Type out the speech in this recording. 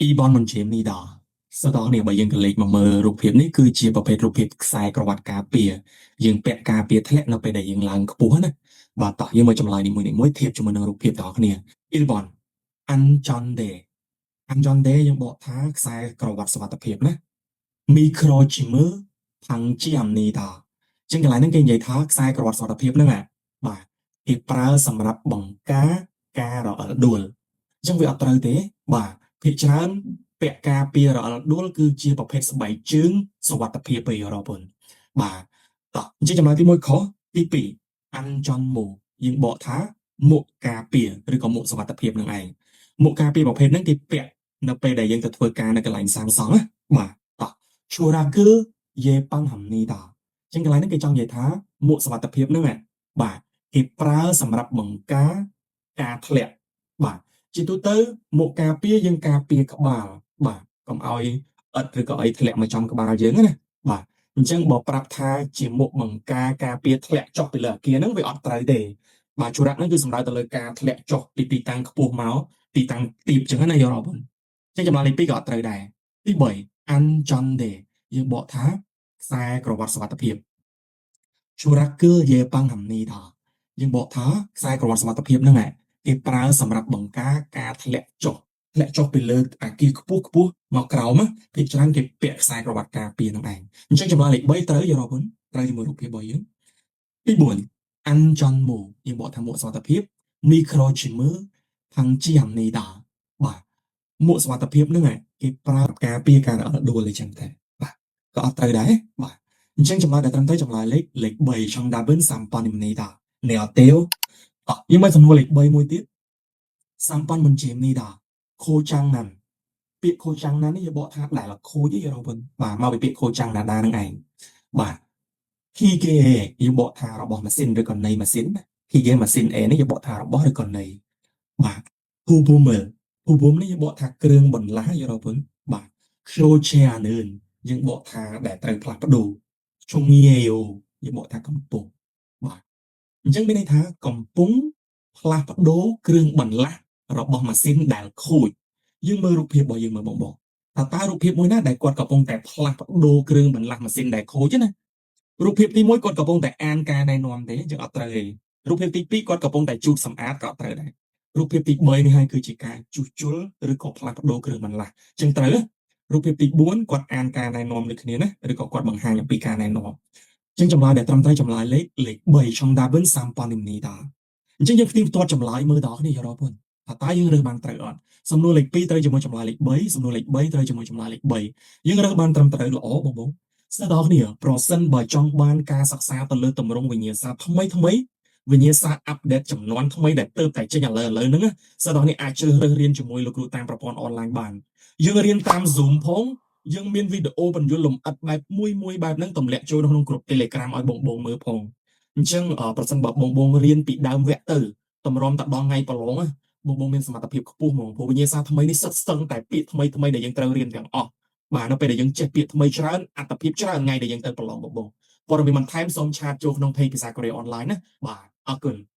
2번 문제입니다. សិស្សទាំងអស់គ្នាបើយើងក៏លេខមកមើលរូបភាពនេះគឺជាប្រភេទរូបភាពខ្សែក្រវ៉ាត់ការពារយើងពាក់ការពារធ្លាក់នៅពេលដែលយើងឡើងខ្ពស់ណាបាទតោះយើងមើលចម្លើយនីមួយៗធៀបជាមួយនឹងរូបភាពទាំងអស់គ្នា 1번 안전대. 안전대 យើងបកថាខ្សែក្រវ៉ាត់សុវត្ថិភាពណា 미끄러짐을 방지합니다. ចឹងកន្លែងហ្នឹងគេនិយាយថាខ្សែក្រវ៉ាត់សុវត្ថិភាពហ្នឹងបាទគេប្រើសម្រាប់បង្ការការរអិលដួលអញ្ចឹងវាអត់ត្រូវទេបាទភាគច្រើនពាក់ការពាររអិលដួលគឺជាប្រភេទស្បែកជើងសុវត្ថិភាពពេលរពុនបាទតោះអញ្ចឹងចម្លើយទី1ខុសទី2 안전모 យើងបកថាមួកការពារឬក៏មួកសុវត្ថិភាពនឹងឯងមួកការពារប្រភេទហ្នឹងគេពាក់នៅពេលដែលយើងទៅធ្វើការនៅកន្លែងសាងសង់ណាបាទតោះ 추락을 예방합니다. ចឹងកន្លែងហ្នឹងគេចង់និយាយថាមួកសុវត្ថិភាពហ្នឹងបាទគេប្រើសម្រាប់បង្ការការធ្លាក់បាទជាទូទៅមួកការពារយើងការពារក្បាលបាទកុំឲ្យឥដ្ឋឬក៏អីធ្លាក់មកចំក្បាលយើងណាបាទអញ្ចឹងបើប្រាប់ថាជាមួកបង្ការការពារធ្លាក់ចុះពីលើអគារហ្នឹងវាអត់ត្រូវទេបាទ 추락 ហ្នឹងគឺសំដៅទៅលើការធ្លាក់ចុះពីទីតាំងខ្ពស់មកទីតាំងទាបអញ្ចឹងណាយល់អត់បងអញ្ចឹងចម្លើយលេខ2ក៏អត់ត្រូវដែរទី3 안전대 យើងបកថាខ្សែក្រវ៉ាត់សុវត្ថិភាព 추락을 예방합니다. យើងបកថាខ្សែក្រវ៉ាត់សុវត្ថិភាពហ្នឹងគេប្រើសម្រាប់បង្ការការធ្លាក់ចុះធ្លាក់ចុះពីលើអាគារខ្ពស់ខ្ពស់មកក្រោមភាគច្រើនគេពាក់ខ្សែក្រវ៉ាត់ការពារហ្នឹងឯងអញ្ចឹងចម្លើយលេខ3ត្រូវយល់អត់ត្រូវជាមួយរូបភាពរបស់យើងទី4 안전모 យើងបកថាមួកសុវត្ថិភាព 미끄러짐을 방지합니다. បាទមួកសុវត្ថិភាពហ្នឹងគេប្រើការពារការរអិលដួលអីចឹងតែបាទក៏អត់ត្រូវដែរបាទអញ្ចឹងចម្លើយដែលត្រឹមត្រូវចម្លើយលេខលេខ3 정답은 3번입니다. នេះអត់ទេអយើងមកសំណួរលេខ3មួយទៀត 3번 문제입니다. 고장난 ពាក្យ 고장난 នេះយើងបកថាដែលខូចទេ여러분 បាទមកពីពាក្យ 고장나다 នឹងឯងបាទ 기계 យើងបកថារបស់ម៉ាស៊ីនឬក៏នៃម៉ាស៊ីនណា 기계 ម៉ាស៊ីន 에 នេះយើងបកថារបស់ឬក៏នៃបាទ 부품을 부품 នេះយើងបកថាគ្រឿងបន្លាស់여러분 បាទ 교체하는 យើងបកថាដែលត្រូវផ្លាស់ប្ដូរ 중이에요 យើងបកថាកំពុងបាទអញ្ចឹងមានន័យថាកំពុងផ្លាស់ប្ដូរគ្រឿងបន្លាស់របស់ម៉ាស៊ីនដែលខូចយើងមើលរូបភាពរបស់យើងមើលបងបងថាតើរូបភាពមួយណាដែលគាត់កំពុងតែផ្លាស់ប្ដូរគ្រឿងបន្លាស់ម៉ាស៊ីនដែលខូចណារូបភាពទី1គាត់កំពុងតែអានការណែនាំទេយើងអត់ត្រូវទេរូបភាពទី2គាត់កំពុងតែជូតសម្អាតក៏អត់ត្រូវដែររូបភាពទី3នេះហើយគឺជាការជួសជុលឬក៏ផ្លាស់ប្ដូរគ្រឿងបន្លាស់អញ្ចឹងត្រូវរូបភាពទី4គាត់អានការណែនាំដូចគ្នាណាឬក៏គាត់បង្ហាញអំពីការណែនាំអញ្ចឹងចម្លើយដែលត្រឹមត្រូវចម្លើយលេខលេខ3 정답은 3번입니다. អញ្ចឹងយើងផ្ទៀងផ្ទាត់ចម្លើយមើលដល់គ្នា여러분 ថាតើយើងរើសបានត្រូវអត់សំណួរលេខ2ត្រូវជាមួយចម្លើយលេខ3សំណួរលេខ3ត្រូវជាមួយចម្លើយលេខ3យើងរើសបានត្រឹមត្រូវល្អបងបងស្ដាប់ដល់គ្នាប្រសិនបើចង់បានការសិក្សាទៅលើទម្រង់វិញ្ញាសាថ្មីថ្មីវិញ្ញាសា update ចំនួនថ្មីដែលទើបតែចេញឥឡូវឥឡូវហ្នឹងសិស្សដល់នេះអាចជ្រើសរើសរៀនជាមួយលោកគ្រូតាមប្រព័ន្ធអនឡាញបានយើងរៀនតាម Zoom ផងយើងមានវីដេអូបញ្យលលំអិតបែបមួយមួយបែបហ្នឹងទម្លាក់ចូលនៅក្នុងក្រុម Telegram ឲ្យបងបងមើលផងអញ្ចឹងប្រសិនបើបងបងរៀនពីដើមវគ្គទៅតម្រាំតែដល់ថ្ងៃប្រឡងបងបងមានសមត្ថភាពខ្ពស់ហ្មងព្រោះវិញ្ញាសាថ្មីនេះសិតស្ទឹងតែពាក្យថ្មីថ្មីដែលយើងត្រូវរៀនទាំងអស់បាទនៅពេលដែលយើងចេះពាក្យថ្មីច្រើនអត្ថភាពច្រើនថ្ងៃដែលយើងទៅប្រឡងបងបងព័ត៌មានបន្ថែមសូម chat ចូលក្នុង page ភាសាកូរ៉េអនឡាញណាបាទអរគុណ។